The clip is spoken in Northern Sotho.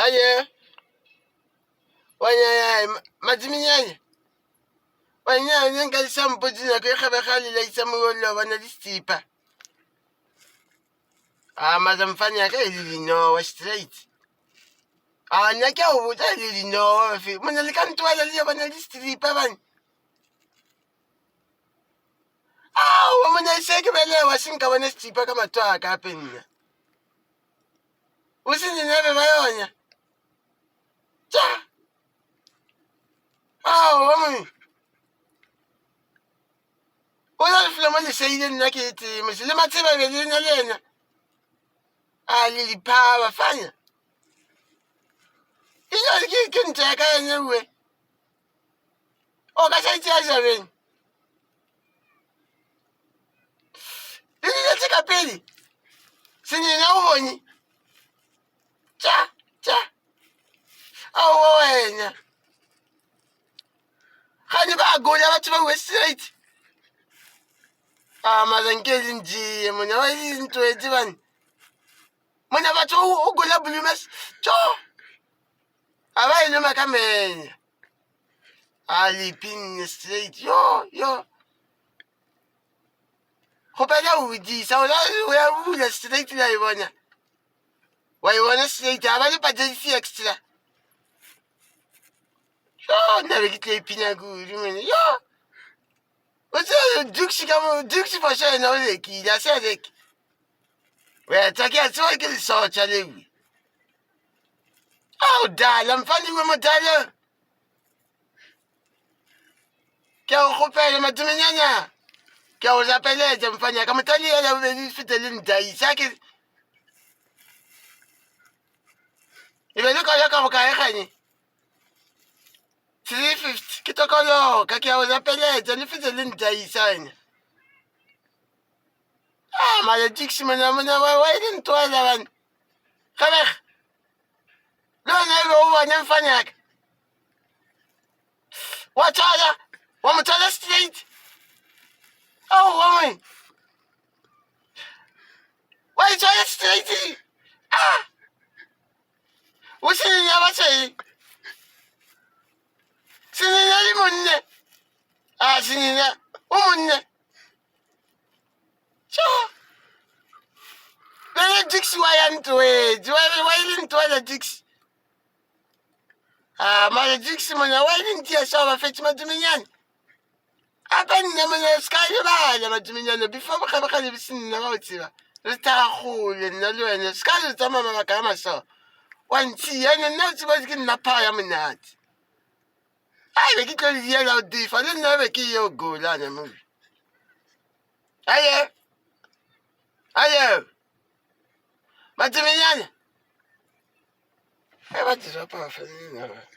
Aye. Wanya madiminyanya. Wanya nya nka sa mpotse nako e kgabega le laisa mollo bona di stipa. A mazamfane ya ka e le dinowa straight. A nna ke a o botsa e le dinowa fe. Mona le ka ntwala le bona di stripa bane. Aowa mona se ke belewa se nka bona stripa ka matho a ka ape nna. O se nene ba yona. Tša. Aowa mone. O na lefelo mo leseile nna ke tee mose le matseba be le na le yena a le diphaba fanya ejale ke ke ntho ya ka yene uwe o ka sa itse ya jabeng le diletse ka pele senena o bone tša tša aowa wena gane ba gola batho ba west straight a mazanke le ntie mona ba le ntwetse bane mona batho o gola blumes tso a ba e loma ka menya a le pinne straight yo yo kgopela o bodisa o ya bula straight la e bona wa e bona straight a ba le patedisi extra yo nna be ke tlo iphinya kudu mone yo o tseba dux ka mo dux for sure yena o lekile a se a leke wetsa ke a tseba ke lesotša lewe ao dala mfaniwe modala ke a go kgopela matumenyana ke a go rapeletša mfanyaka motali ya labobedi fete le ntaisa ke e be le kala ka bokae ganye 350 ke tokoloka ke a go rapeletša le fete le ntaisa ene a maledix mona mona wa e le ntwela bane gabega le wena e be o bone mfanyaka wa tshwara wa mo tshwara straight aowa moe wa e tshwara straight ah o senenya ba tshwere senenya le monne a senenya o monne tšo bele dix wa ya ntwetse wa ile ntwela dix a mara dix mona wa ile ntia sa ba fetse matumenyane a ka nna mona se ka lebala matumenyane before bogabegale be se nna ba o tseba re thagole nna le wena se ka re tsamaya mabaka a maso wa ntshia ene nna o tseba ke nna phaa ya monate a be ke tlo le diela o difa le nna be ke yo golana mobi aye aye matumenyane e ba dira pafa nna.